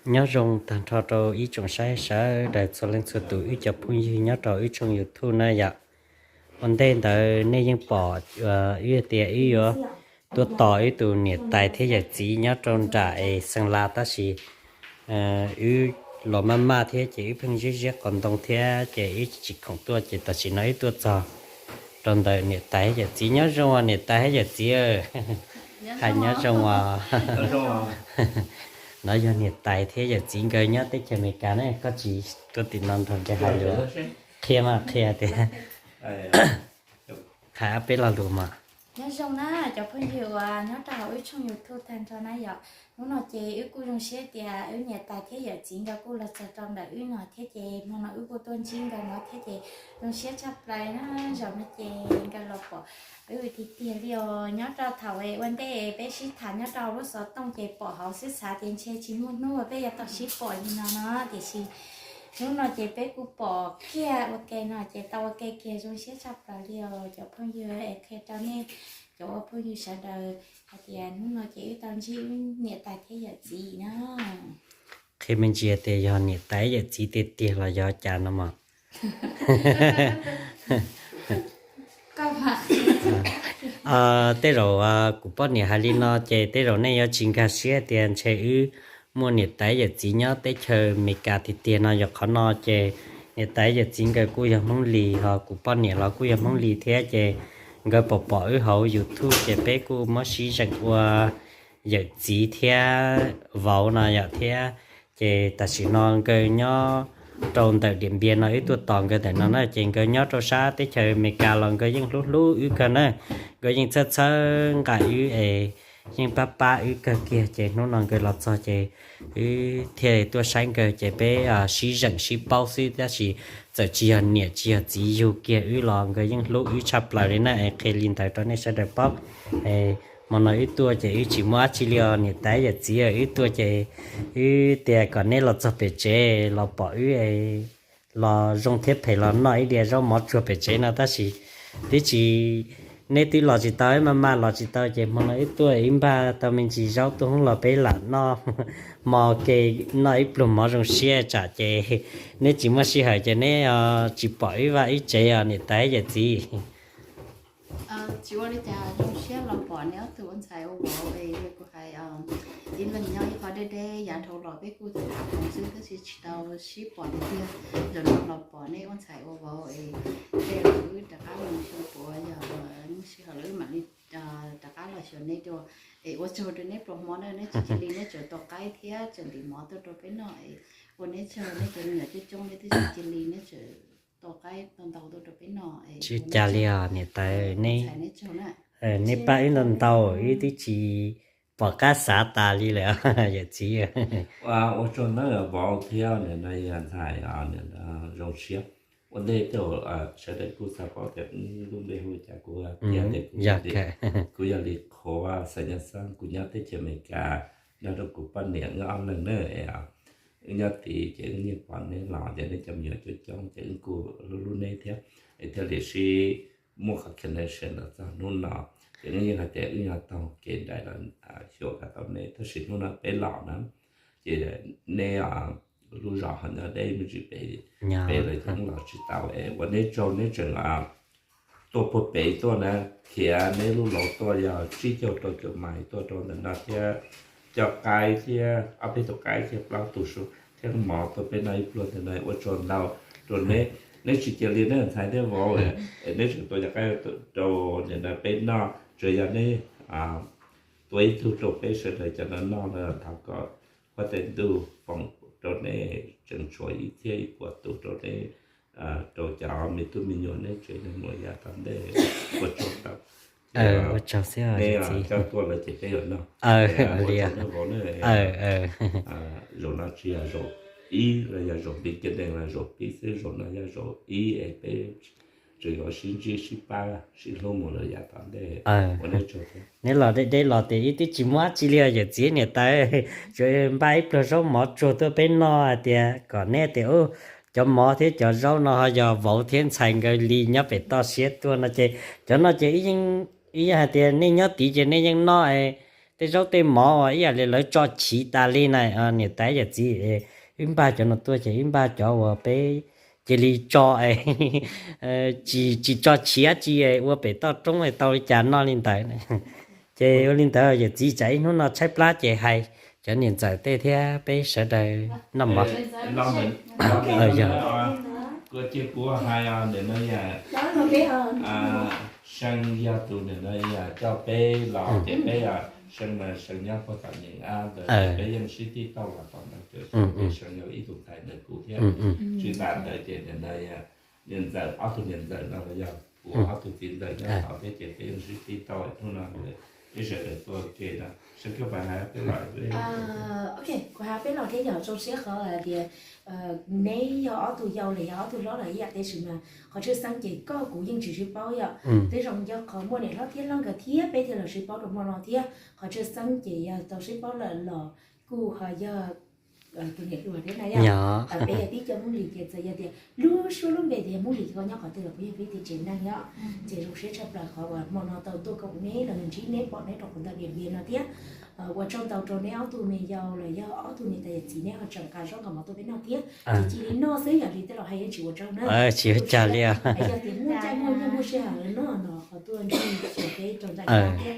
Nyob zoo tag nrho rau ib tsoom saib sawv daws txhua leej txhua tus wb cov phooj ywg nyob rau wb tshooj YouTube na yom. Ua ntej ntawd nej yeej pom wb tias wb yuav tuaj tos wb tus niam tais thiab yawm txiv nyob rau nram es Xeev Las tab sis wb los maj maj thiab ces wb pheej ziab ziab qos ntoo thiab ces wb tsis khoom tuaj ces tam sim no wb tuaj txog rau ntawm niam tais thiab yawm txiv. Nyob zoo os niam tais thiab yawm txiv. Hais nyob zoo os. No yog niam tais thiab yawm txiv nkawd nyob teb chaws Amelikas ne, koj tsis tuaj tim no nrog nkawd hais lus, qhia mas qhia tias, hais ob peb lo lus mas. Nyob zoo na cov phooj ywg uas nyob rau hauv wb tshooj YouTube tag nrho na yom. Hnub no ces wb kuj zoo siab tias wb niam tais thiab yawm txiv nkawd kuj los txog rau ntawm wb no thiab ces hmo no wb kuj tuaj ntsib nkawd no thiab ces zoo siab tshaj plaws na. Zaum no ces nkawd los pom wb tiag tiag li os. Nyob rau thaum ua ntej peb sib tham nyob rau lub xov tooj ces pom hauv xwb xav tias ntshe tsis muaj hnub uas peb yuav tau sib pom li no no tiam sis hnub no ces peb kuj pom kiag ua ke no ces tau ua ke kiag zoo siab tshaj plaws li os cov phooj ywg. Es qhia rau nej cov ua phooj ywg sawv daws hais tias hnub no ces wb tau ntsib wb niam tais thiab yawm txiv na. Qhia me ntsis tias yog niam tais yawm txiv tiag tiag los yog cas no mas. Tej zaum kuv poj niam hais li no ces tej zaum nej yuav tsis nkag siab tias ntshe wb muaj niam tais yawm txiv nyob teb chaws Amelikas tiag tiag no. Yog qhov no ces niam tais yawm txiv nkawd kuj yog Hmoob Lis ho kuv poj niam los kuj yog Hmoob Lis thiab ces nkawd pom pom wb hauv YouTube ces peb kuj muab sib zeem ua yawm txiv thiab vauv no yom thiab. Ces tam sim no nkawd nyob rau ntawm Diam Npias no, wb tuaj tos nkawd ntawm no na ces nkawd nyob rau sab teb chaws Amelikas los nkawd yeej hlub hlub wb kawg na. Nkawd yeej txhawb txhawb nqa wb es yeej pab pab wb kawg kiag ces hnub no nkawd los txog ces wb thiaj tuaj saib nkawd ces peb sib zeem sib paub xwb tab sis txawm tsis yog niam tsis yog txiv yug kiag wb los nkawd yeej hlub wb tshaj plaws li na. Es qhia li ntawd rau nej sawv daws paub. Hmo no wb tuaj ces wb tsis muaj dab tsi li os niam tais yawm txiv, wb tuaj ces wb tias kom neb los txog pem tsev los pom wb los zoo thiab phem los noj ib diav zaub mov tsuag pem tsev no tab sis twb tsis, neb twb los tsis tau, wb maj maj los tsis tau ces hmo no wb tuaj wb npaj tau me ntsis zaub tuaj hoob los peb lam noj hmo ke, noj ib pluag mov zoo siab tsam ces neb tsis muaj sij hawm ces neb tsis pom wb vaj wb tsev os niam tais yawm txiv. Tsis ua li cas, zoo siab los pom neb ob tug ua ntxhais ua vauv es yog kuv hais ib leeg nyob ib qho deb deb yav dhau los peb kuj tham tham xwb tab sis tsis tau sib pom tiag tiag. Zaum no los pom neb ua ntxhais ua vauv es tej zaum wb rov qab los xyuas puas yog muaj sij hawm lawm wb mam li rov qab los xyuas neb dua. Es ua tsaug rau neb pluas hmo na, neb tsis cia li neb tseem tua qaib thiab tseem ntim mov tuaj rau peb noj es ua neb tsaug. Neb cov me nyuam coob coob neb twb tsis cia li neb tseem tua qaib ntau ntau tuaj rau peb noj. Tsis ua cas li os niam tais, neb pab wb ntau ntau wb twb tsis pom qab xav tas li lawm yawm txiv. Ua tsaug ntau vauv thiab niam no yog ntxhais, zoo siab. Ua ntej tej sawv daws kuj xav paub tias lub npe hu cas, kuv tias kuv yog li qhuav xav nyob xab, kuv nyob teb chaws Amelikas, nyob rau kuv poj niam wb ob leeg na. Wb nyob tid ces wb yeej pom neb los ces neb cov me nyuam coob coob ces wb kuj hlub hlub neb thiab, es thiaj li sib muaj qhov connection los txog hnub no. Ces wb yeej hais tias wb yuav taug kev nraim los xyuas kom tau neb tab sis hnub no peb los na ces neb lub zos ho nyob deb me ntsis pem, pem lawv coob los tsis tau es ua neb tsaug neb tseem tuaj puag pem tuaj na, khiav neb lub lauv tuaj yog tsib caug rau caum mais tuaj rau ntawm no thiab coj qaib thiab ob peb tug qaib thiab plaub tug su thiab mov tuaj peb noj ib pluag ntawm no. Ua tsaug ntau rau neb, neb tsis cia li neb ntxhais thiab vauv, neb tseem tua cov qaib rau ntawm no peb noj. Tsuas yog neb tua ib tug rau peb sawv daws cov no noj no thov kom huab tais ntuj foom rau neb tseem tshuav ib txhiab ib puas tus rau neb, rau cov me tub me nyuam neb tsev neeg mus yav tom ntej. Ua tsaug ntau. Ua tsaug xwb neb coj tuaj lawm ces peb yuav noj. Ua tsaug neb vauv na. Zaum no tsis yog zaum ib los yog zaum pib, cia neeg los zaum pib xwb, zaum no yog zaum ib es peb tseem yuav sib ntsib sib pab sib hlub mus lawm yav tom ntej. Ua neb tsaug thiab. Neb los deb deb los tias ib twb tsis muaj dab tsi li os yawm txiv niam tais, tsuas npaj ib pluag zaub mov tsuag tuaj peb noj hais tias kom neb tias cov mov thiab cov zaub no ho yog vauv thiab ntxhais nkawd li nyob pem toj siab tuaj no ces cov no ces ib yeej hais tias nej nyob tid ces nej yeej noj, tej zaub tej mov uas ib yam li lawv tso chiv tas li na. Niam tais yawm txiv, wb npaj cov no tuaj ces wb npaj cov uas peb cia li tso, tsis tsis tso chiv dab tsi, ua pem toj roob tau li cas noj li ntawd. Ces ua li ntawd yawm txiv tsam ib hnub no tshaib plab ces hais cov niam ntxawm tej thiab peb sawv daws noj mov. Yog, kuv hais ntawm no yog See yog tus ntawm no yog coj peb los ces peb, See mas See nyob puag tom Nyeem Ab ntawd, peb yeej sib tij tauj los tom ntawd, peb See yog ib tug ntxhais ntawm kuv thiab. Tsis tas ntawd ces ntawm no niam ntxawm, ob tug niam ntxawm no los yog kuv ob tug txiv ntxawm nyob tod thiab ces peb yeej sib tij tauj hnub no peb sawv daws tuaj ke no. See koj puas hais peb los? Ok, kuv hais peb los thiab yog zoo siab qhov hais tias neb yog ob tug yau los yog ob tug hlob los ib yam, tab sis mas qhov tshwj xeeb ces koj kuv yeej tsis sib paub yom. Twb zoo yog qhov muaj niam hlob thiab hlob nkawd thiab peb thiaj los sib paub rau hmo no thiab. Qhov tshwj xeeb ces yog tau sib paub lawm los kuj ho yog tus niam hluas thiab na yom. Peb yog tib co Hmoob Lis ces txawm yog tias lub suab lub npe tias Hmoob Lis koj nyob qhov twg los kuj yog peb tib tsev neeg yom. Ces zoo siab tshaj plaws qhov uas hmo no tau tuaj koom neb los ntsib neb pom neb rau qhov ntawm Diam Npias no thiab. Ua tsaug ntau rau neb ob tug me yau los yog ob tug niam tais yawm txiv neb ho tseem nqa zaub nqa mov tuaj peb noj thiab. Ces cia li noj xwb, yog li tej laus hais yeej tsis ua tsaug na. Tsis ua cas li. Yog tias muaj caij muaj nyoog muaj sij hawm noj no qhov tuaj ntsib xyuas peb rau ntawm no thiab.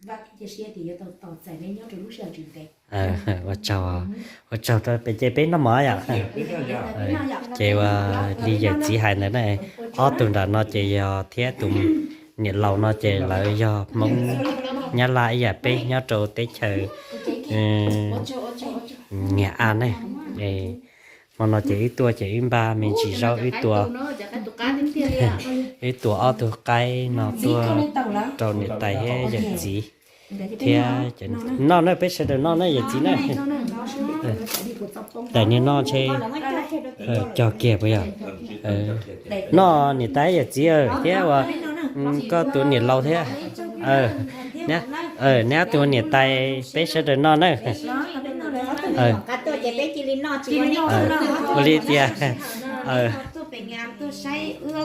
Kuv vam thiab cia siab tias yuav tau tos txais neb nyob rau lub sij hawm tsis ntev. Ua tsaug, ua tsaug rau peb, ces peb noj mov yom. Ces ua li yawm txiv hais ntawd na, ob tug nram no ces yog thiab tus niam laus no ces lawv yog Hmoob Nyab Laj ib yam peb nyob rau teb chaws Nyab Laj na. Hmo no ces wb tuaj ces wb npaj me ntsis zaub, wb tua, wb tua ob tug qaib no tuaj rau niam tais thiab yawm txiv thiab. Noj na, peb sawv daws noj na yawm txiv na. Tais niag no ntshe cog kiag puas yog? Noj niam tais yawm txiv thiab ua koj tus niam laus thiab. Neb ob tug niam tais peb sawv daws noj na. Ua li tias tsis ua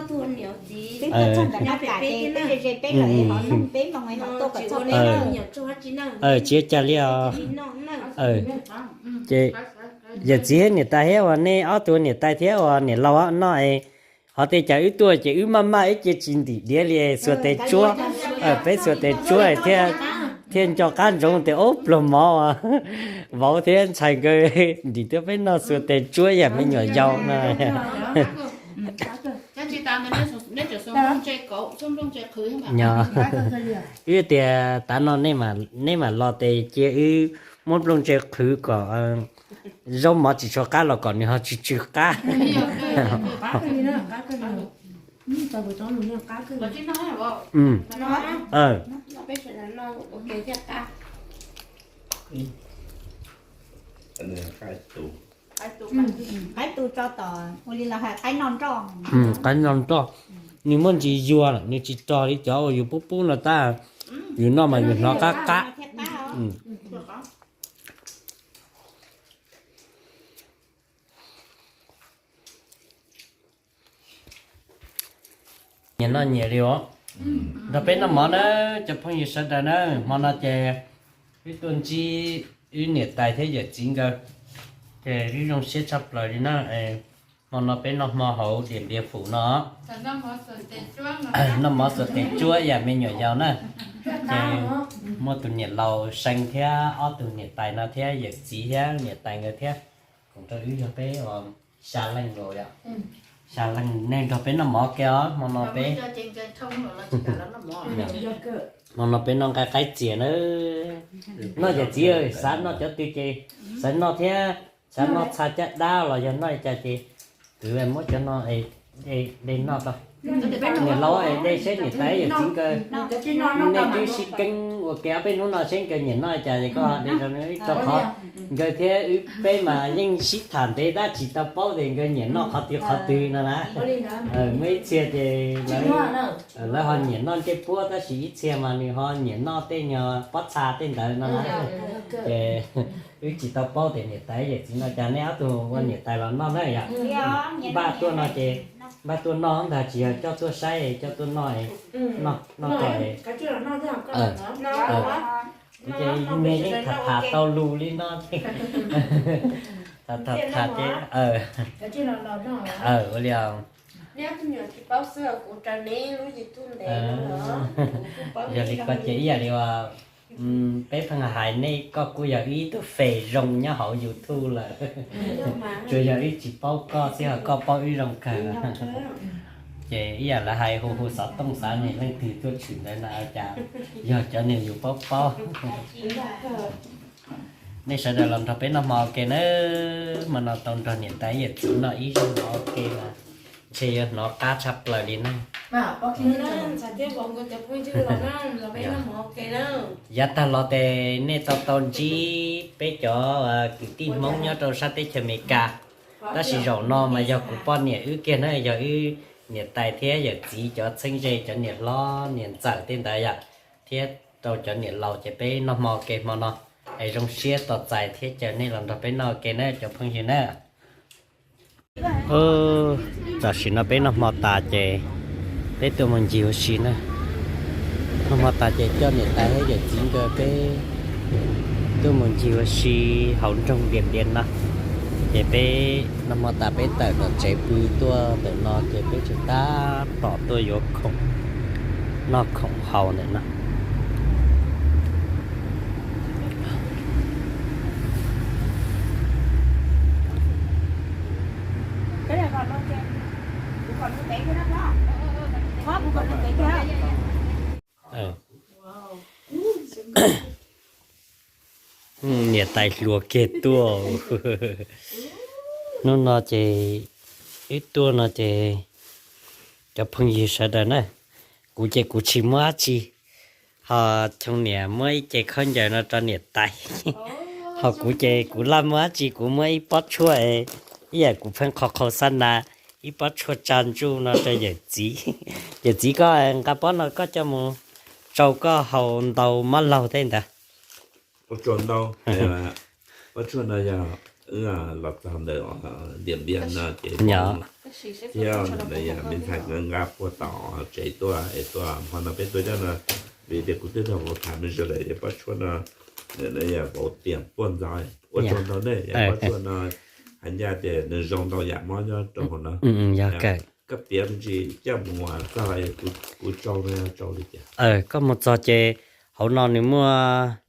cas li os. Ces yawm txiv thiab niam tais thiab uas nej ob tug niam tais thiab uas niam laus noj es, ho tej cas wb tuaj ces wb maj maj wb cia tsis ntim diav li, xuas tes tsuab. Peb xuas tes tsuab thiaj nco qab ntsoov tias ub pluag mov vauv thiab ntxhais nkawd ntim tuaj peb noj xuas tes tsuab yam me nyuam yaus no. Wb tias tav no neb mam los tes cia wb muab nplooj ntse qhwv kom zaub mov tsis tshua qab los kom nws ho tsw tsw qab. Qaib tu tso tom ua li los hais qaib noj nroj. Qaib noj nroj, nws muaj ntsis yuag, nws tsis rog li cov uas yus pub pub no tab, yus noj mas yus hnov qab qab. Nyias noj nyias li os. Nrog peb noj mov na, cov phooj ywg sawv daws na, hmo no ces wb tuaj ntsib wb niam tais thiab yawm txiv nkawd, ces wb zoo siab tshaj plaws li na. Hmo no peb noj hmo hauv Diam Npias Fum no, noj mov xuas tes tsuab yam me nyuam yaus na. Ces muaj tus niam laus See thiab ob tug niam tais no thiab yawm txiv thiab niam tais nkawd thiab, koom rau wb yog peb xya leej los yom. Xya leej nej nrog peb noj mov ke os. Hmo no peb, hmo no peb noj nqaij qaib txias na. Noj yawm txiv, xav noj cov twg ces xav noj thiab, xav noj txha caj dab los yog noj li cas ces kwv muab cov no de noj tau. Niam laus de seb niam tais yawm txiv nkawd, nej twb sib keeb ua ke ob peb hnub no seb nkawd nyiam noj li cas es koj de rau, rau qhov nkawd thiab wb peb mas yeej sib tham ntev tab tsis tau paub tias nkawd nyiam noj qhov twg qhov twg no na. Muaj ib txhia ces lawv ho nyiam noj ncej puab tab sis ib txhia mas nws ho nyiam noj tej nyuag pob txha tej ntawd no na. Ces wb tsis tau paub tias niam tais yawm txiv no cas nej ob tug ua niam tais los noj na yom. Npaj tuaj no ces npaj tuaj noj ntag, tsis yog coj tuaj saib, coj tuaj noj, noj, noj ko. Ces nej yeej tham tham tau lus li no ces tham tham tham ces, ua li, yog li ko ces ib yam li uas peb pheej hais nej, koj kuj yog ib tug fem zoo nyob hauv YouTube lawm. Tsuas yog wb tsis paub koj xwb, ho koj paub wb zoo kawg. Ces ib yam lawv hais hu hu xov tooj xav niag leej twg tuaj tshwm ntawd no, cas yog cov niag yus paub paub. Nej sawv daws los nrog peb noj hmo ua ke na, hmo no tau nrog niam tais yawm txiv noj ib zaug hmo ua ke na, ntshe yuav hnov qab tshaj plaws li na. Yav tag los ces nej tau tau ntsib peb cov kwv tij Hmoob nyob rau sab teb chaws Amelikas, tab sis zaum no mas yog kuv poj niam wb kiag na, yog wb niam tais thiab yawm txiv cov txheeb ze, cov niam hlob niam ntxawm tej ntawd yom, thiab rau cov niam laus ces peb noj hmo ua ke hmo no. Es zoo siab tos txais thiab caw nej los nrog peb noj ua ke na cov phooj ywg na. Tam sim no peb noj hmo tas ces peb tuaj mus ncig ua si na. Noj hmo tas ces coj niam tais thiab yawm txiv nkawd peb tuaj mus ncig ua si hauv nroog Diam Npias no. Ces peb noj hmo tas peb tawm tom tsev pw tuaj ntawm no ces peb tseem tab tom tuaj yuav khoom noj khoom haus ntawm no. Niam tais hluas kiag tuaj. Hnub no ces wb tuaj no ces cov phooj ywg sawv daws na, kuv ces kuv tsis muaj dab tsi, ho Choo niam muab ib ce khaub ncaws no rau niam tais, ho kuv ces kuv laj muaj dab tsi, kuv muab ib pob tshuaj, ib yam kuv pheej qhau qhau xab na, ib pob tshuaj tsa ntsuj no rau yawm txiv. Yawm txiv, koj nqa pob no koj coj mus tsau koj haus ntau mab laug tej ntawd. Pob tshuaj no yog los txog ntawm Diam Npias no ces thiab me ntxhais nqa puag tom tsev tuaj es tuaj hmo no peb tuaj coj no, vim tias kuv twb nrog vauv tham me ntsis lawm es pob tshuaj no yog vauv tiam puag ntxov ua tsaug ntau ne, pob tshuaj no hais ncaj tias nws zoo ntau yam mob nyob rau hauv no. Koj piav me ntsis coj mus txog kuv tsau no yog tsau li cas? Koj mus txog ces hauv no nws muaj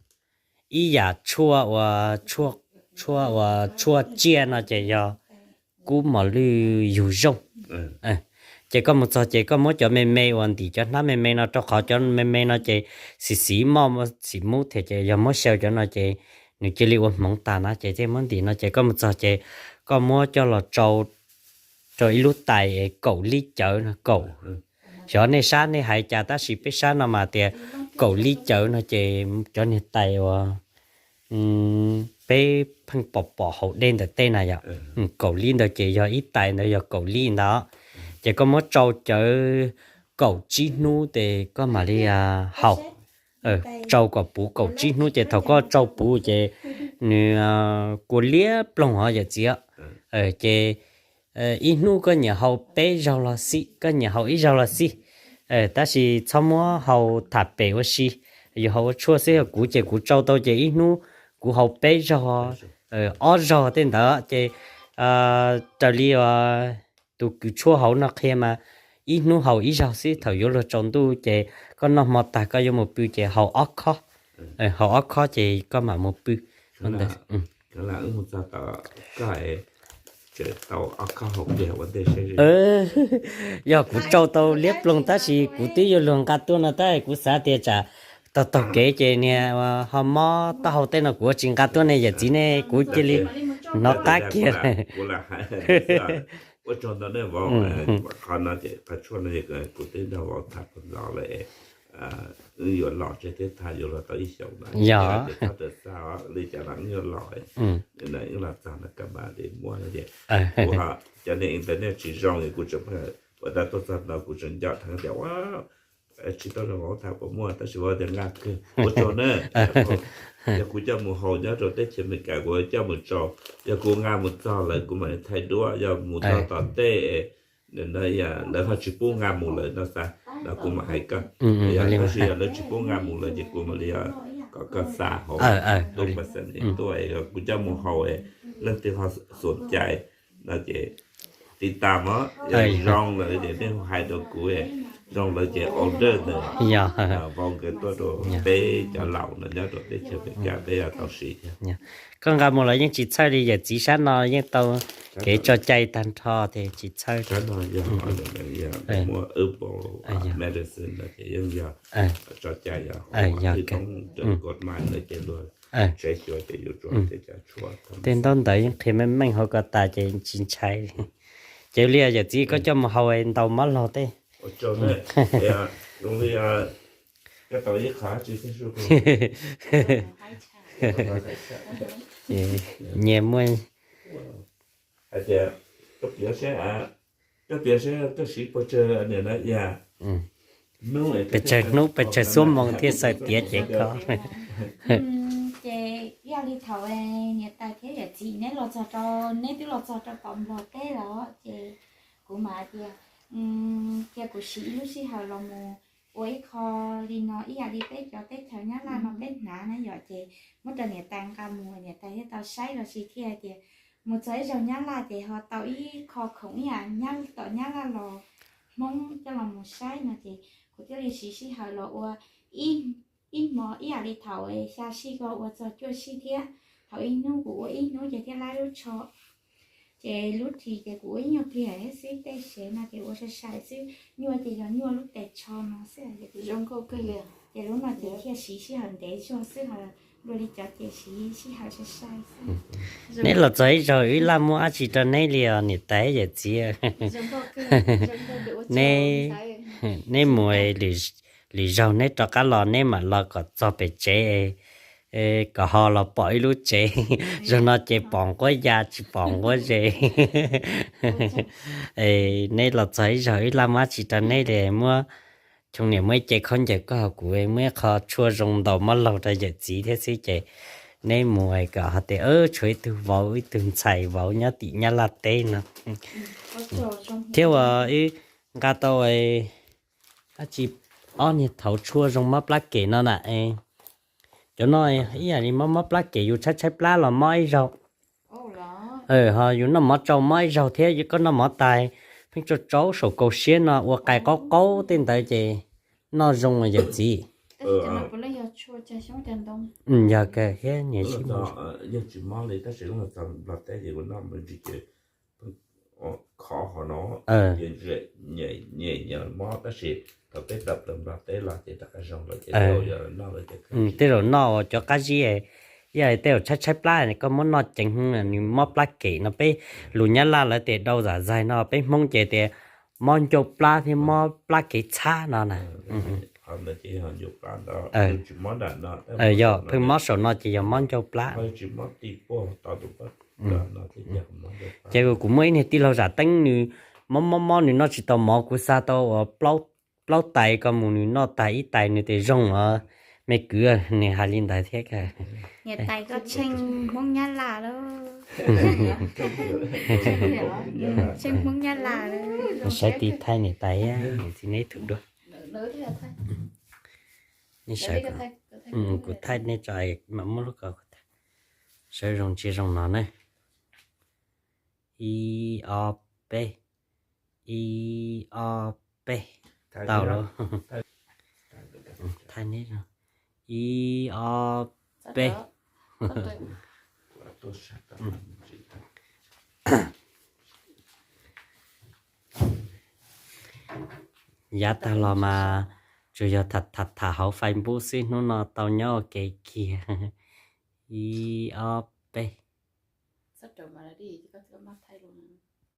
ib yam tshuaj uas, tshuaj uas tshuaj tsiaj no ces yog kub mos lwj yug zooj. Ces koj mus txog ces koj muab cov me me uas ntim cov hnab me me no, rau qhov cov me me no ces xim xim moj xim mub thiab ces yog muab xyaw cov no ces nws cia li ua hmoov tas na, ces thiaj muab ntim no. Ces koj mus txog ces koj muab coj los tsau rau ib lub tais kaum lib cawv no, kaum, xyov nej sab nej hais cas tab sis peb sab no mas tias kaum lib cawv no ces cov niag tais uas peb pheej pom pom haus dej ntawm tej na yom, kaum lib ntawd ces yog ib tais ntawd yog kaum lib ntawd. Ces koj muab tsau cawv kaum tsib hnub ces koj mam li haus. Tsau kom puv kaum tsib hnub ces thaum koj tsau puv ces nws kua liab ploog os yawm txiv. Ces ib hnub koj nyiam haus peb zaug los xij, koj nyiam haus ib zaug los xij, tab sis txhob muab haus tham pem ua si, yuav haus ua tshuaj xwb. Yog kuv ces kuv tsau tau ces ib hnub kuv haus peb zaug, ob zaug tej ntawd ces raws li tus kws tshuaj hauv no qhia mas ib hnub haus ib zaug xwb. Thaum yuav luag tsaus ntuj ces koj noj hmo tag koj yuav mus pw ces haus ob khob, haus ob khob ces koj mam mus pw. Yog kuv tsau tau liab ploog tab sis kuv twb yuav luag nqa tuaj no tab kuv xav tias tsam taug taug kev ces niag ho mob taub hau tej no kuv ua tsis nqa tuaj ne yawm txiv ne, kuv cia li hnov qab kiag. Ua tsaug ntau nej vauv, qhov no ces qhov tshuaj no kuv twb nrog vauv tham puag ntxov lawm, wb yuav los tsev thiab tham yuav los tau ib xyoos no, yog ces txhob rawm xa li cas los wb yuav los, wb los txog no koj mam li muab no ces kuv ho cov niag internet tsis zoo es kuv tseem ua tau tuaj txog no kuv tseem nco dheev tias ua tsis tau zoo vauv tham puas muaj tab sis vauv tias nqa kawg, ua tsaug na. Yog kuv coj mus haus nyob rau teb chaws Amelikas kuv coj mus tsau, yog kuv nqa mus txog lawm kuv mam li thaij duab, yog mus txog tom tej lawv ho tsis pub nqa mus lawm no xav no kuv mam hais koj. Tab sis yog lawv tsis pub nqa mus lawm ces kuv mam li, koj tom koj xa hauv, tuaj pas xas tuaj, kuv coj mus haus, leej twg ho xom cai no ces tiv tam os, zoo lawm ces nej hais rau kuv, zoo lawm ces order ntawd, vau nkawd tuaj rau peb cov laus no nyob rau teb chaws Amelikas peb yuav tau siv thiab. Koj nqa mus los yeej tsis txhawj li, yawm txiv sab no yeej tau kev tso cai tag nrho ces tsis txhawj. Muaj herbal medicine no ces yeej yog tso cai, yog cov kod mais no ces luag tsheb xyuas ces yuav tsuas tej cov tshuaj. Tej ntaub ntawv yeej qhia meej meej hauv ko tas ces tsis ntshai. Ces li yawm txiv koj coj mus haus ntaus mob laug tej. Nyias muaj hais tias, koj piav seb, koj siv pes tsawg hnub, pes tsawg xuab moos thiaj xaws tiav cev kho? Ces ib yam li thaum niam tais thiab yawm txiv neb los txog rau, neb twb los txog rau tom Nplog teb lawm ces kuv mam hais tias, cia kuv siv ib lub sij hawm los mus ua ib qho li no ib yam li peb cov teb chaws Nyab Laj no peb hnav na yom, ces muab rau niam tais nqa mus niam tais thiaj tau saib los sis thiaj hais tias mus txog ib zaug Nyab Laj ces ho tau ib qho khoom ib yam tom Nyab Laj los Hmoob coj los mus saib no ces kuv thiaj li siv sij hawm los ua ib hmo ib yam li thaum xya sij ko ua txog cuaj sij thiab. Thaum ib hnub kuv ua ib hnub ces thiaj laib lub tsho. Ces lub ris ces kuv ua ib nyuag pliag thiab xwb, tej sev no ces ua sai sai xwb, nyuaj ces yog nyuaj lub tes tsho no xwb. Ces lub no ces thiaj siv sij hawm ntev zog xwb, ho luag li cov ces siv sij hawm sai sai xwb. Neb los txog ib zaug wb laj muab dab tsi rau neb li os niam tais yawm txiv? Neb, neb mus lwm zaug neb rov qab los neb mam los kom txog pem tsev, kom ho los pom ib lub tsev. Zaug no ces pom nquab ya tsis pom nquab ze. Neb los txog ib zaug wb laj muab dab tsi rau neb li, muab choo niam muab ib ce khaub ncaws koj hauv kuv, muab ib qho tshuaj zoo ntaus mob laug rau yawm txiv thiab xwb ces neb mus kom ho tias tshuav ib tug vauv ib tug ntxhais vauv nyob tim Nyab Laj teb no. Thiab uas wb nqa tau dab tsi ob niag thauv tshuaj zoo mob plab kem no na. Cov no ib yam li mob mob plab kem yus tshaib tshaib plab los mob ib zaug. Ho yus noj mov tsau mob ib zaug thiab, koj noj mov tas pheej tsau tsau saum kaus siab no ua qais qaub qaub tej ntawd ces noj zoo yawm txiv. Yog kawg thiab niam sib Tej zaum noj cov qab zib, yog tej zaum tshaib tshaib plab koj muab noj ceev, nws mob plab kem no. Peb lus Nyab Laj lawv tias đau dạ dày no, peb Hmoob ces tias mob ncauj plab thiab mob plab kev txhab no na. Yog pheej mob saum no ces yog mob ncauj plab. Ces kuv muaj ib niag tij laug zam teeb nws mob mob mob nws noj tsis tau mov, kuv xa tau uas plaub tais ko mus nws noj tag ib tais nws tias zoo os me kwv, nws hais li ntawd thiab. Niam tais koj tsheej Hmoob Nyab Laj lawm. Tsheej Hmoob Nyab Laj lawm. Saib tiv thaij niam tais, niam txiv neb thum dua. Neb sawv, kuv thaij nej tso mam muab lub ko. Sawv zoo tsis zoo no na. Ib ob peb, ib ob peb. Tau lawm. Thaij neb zoo. Ib ob peb. Yav tag los mas tsuas yog tham tham tham hauv Facebook xwb, hnub no tau nyob ua ke kiag. Ib ob peb.